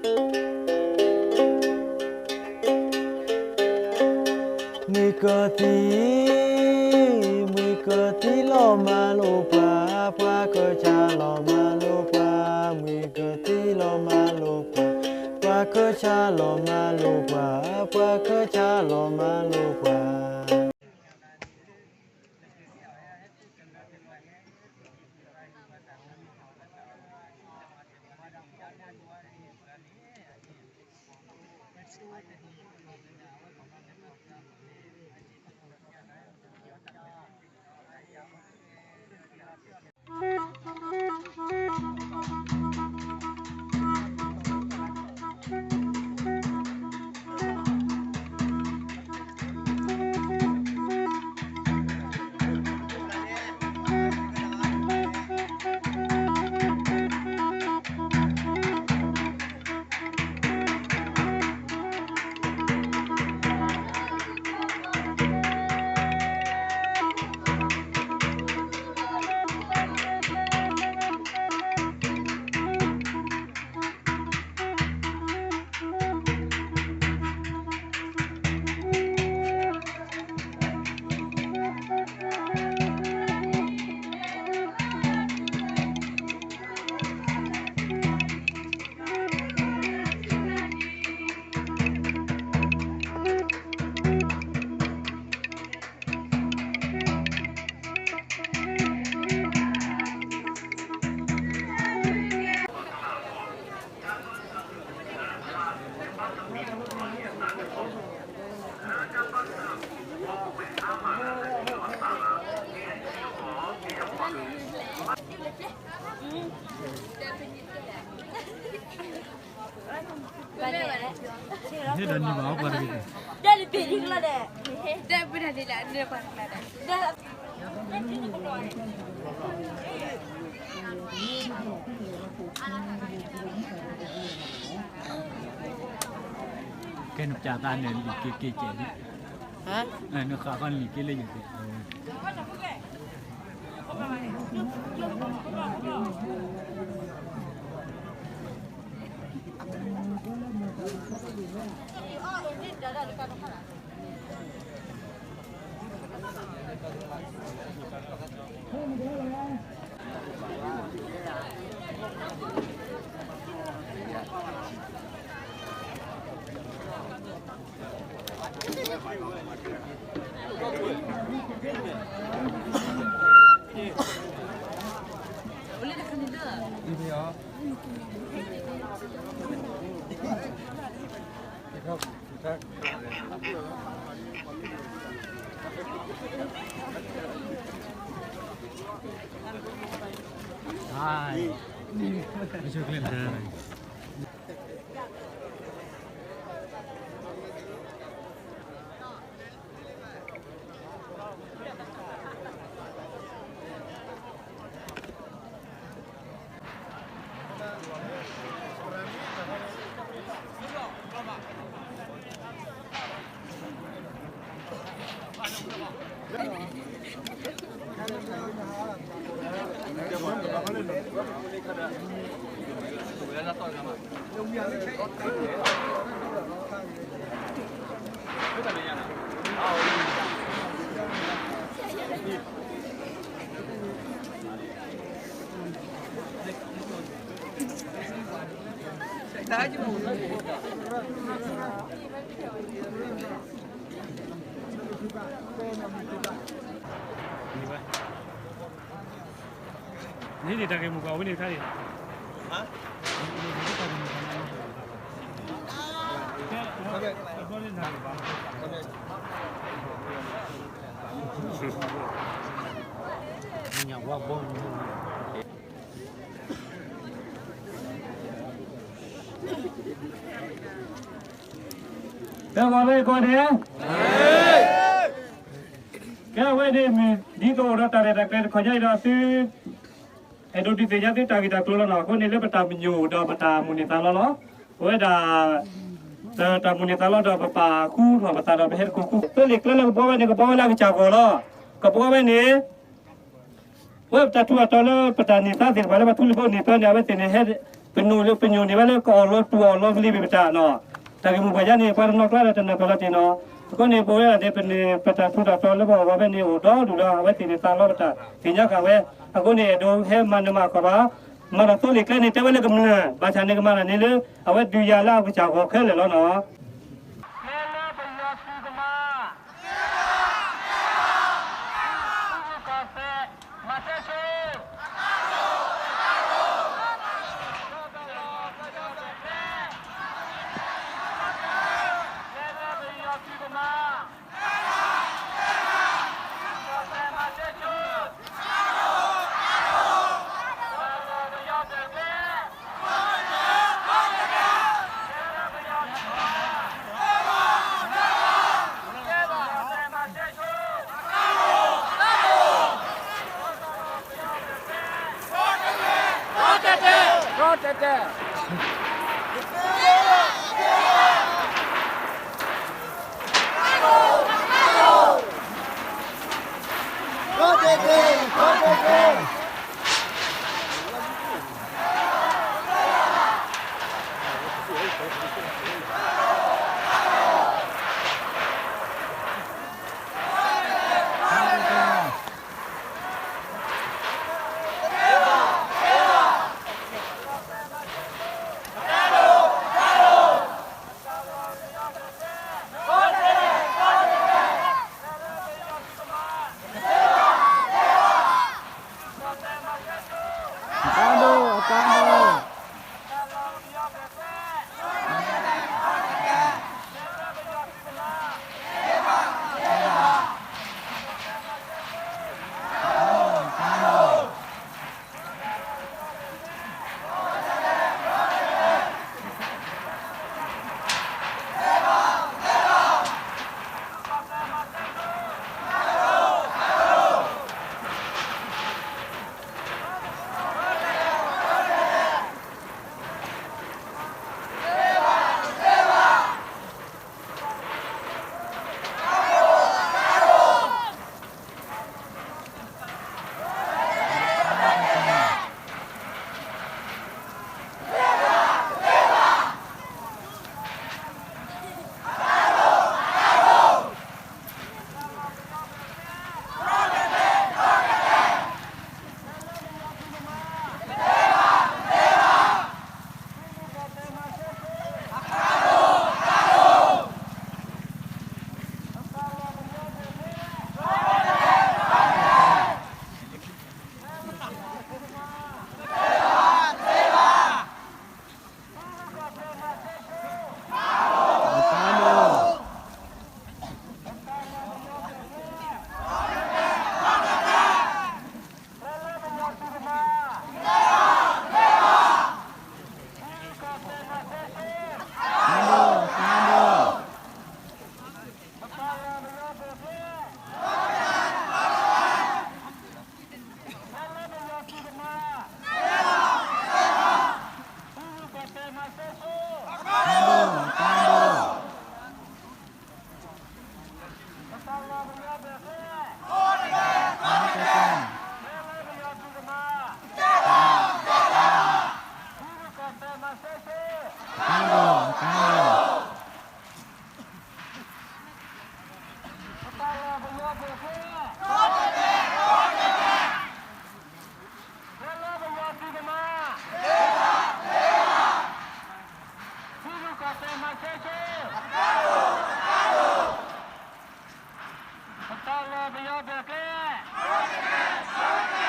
မုၢ်ကသံ, မုၢ်ကသံလီၤမၤလိာ်ပှၤ, ပှၤကဆါလီၤမၤလိာ်ပှၤ, မုၢ်ကသံလီၤမၤလိာ်ပှၤ, ပှၤကဆါလီၤမၤလိာ်ပှၤ, ပှၤကဆါလီၤမၤလိာ်ပှၤ. ဟ့ၣ်ဒီးနံၤဘၣ်အီၣ်ပှၤတဂ့ၤ, တဲလီၤပ့ၤဒ်ကလီၤဒဲး, တဲပ့ၤဒ်လၢပှၤတဂ့ၤဒဲး. ကဲနပျးသးန့ၣ်လံာ်က့က့ကဲးလံ, နဃးဃီလံာ်က့လၢယက့. န့ၣ်တၢ်ဂ့ၢ်မူကွၢ်ဝဲန့ၣ်ခါအံၤ, တဲဝဲကိးဂၤဒဲး, ကဲဝဲန့ၣ်မ့ၢ်ဒ်သိးအိၣ်ဒီးတၢ်ရဲၣ်တၢ်ကျဲၤတခီညါအံၤဒီးသု အဲၣ်ဒိးဒုးသ့ၣ်ညါသုတၢ်ဂ့ၢ်တၢ်ကျိၤလီၤနီၤ. အဃိန့ၣ်လၢပတၢ်ပညိၣ်ဒီးပတၢ်မိၣ်န့ၢ်သးလီၤလီၤ. ပဝဲဒၣ် တၢ်မိၣ်န့ၢ်သးလီၤဒီးပပာ်ဃူထီၣ်ပသးဒီးပဟဲတကိးဃူ သုလ့ၣ်ကျဲလၢကဘှီဝဲန့ၣ် ကဘှီဝဲလၢအကစၢ်ဂီၢ်လီၤ. ကဘှီဝဲန့ၣ် ပဝဲပတၢ်ထူးတၢ်တီၤလၢပတၢ်န့ၢ်သါသ့ၣ်တဖၣ်လၢပထူလံၤဘိန့ၢ်သါန့ၣ် အဝဲသ့ၣ်န့ၣ်ဟဲ ပညိၣ်လၢပညိၣ်န့ၣ်ဝဲလၢကအီၣ်လီၤတူၢ်အီၣ်လီၤကလံၤပတၢ်နီၤ, တၢ်ဂ့ၢ်မိၢ်ပှၢ်ယါန့ၣ် ပှၤတနီၤကျါဒီးတနၢ်ပၢၢ်လီၤတံၢ်နီၤ, အဃိန့ၣ် ပဝဲဒၣ်န့ၣ် ပန့ၢ်ပတၢ်ထူးတၢ်တီၤလၢပဂီၢ်ဂီၢ်ဖဲန့ၣ် အိၣ်ဒီဒူၣ်ဒီး အဝဲသ့ၣ်န့ၣ်သးလီပတၢ်သ့ၣ်ညါဃာ်ဝဲ, အဃိန့ၣ် အဲၣ်ဒိးဟဲမၤနၢၤမၤဃီၤဘၣ်, မၤတၢ်သိလ့ၣ်ကျဲန့ၣ် တဲဝဲလၢကမျၢၢ် ဘၣ်ဆၣ်န့ၣ်ကမၤတၢ်န့ၣ်လၢ အဝဲဒုးယၤလၢအကစၢ်ဂီၢ်ခဲလၢာ်လီၤနီၤ. ကျဲလၢပယီၤသုးကမၤ သုးကီၢ်သဲး မၤစၢၤဆိ ကျဲလၢပယီၤသုးကမၤ သုးကီၢ်သဲး မၤစၢၤဆိ ပယီၤသုးကမၤ ပတၢ်လီၢ်ပယီၤပျဲၢ်ကျဲ ပတၢ်လီၢ်ပယီၤပျဲၢ်ကျဲ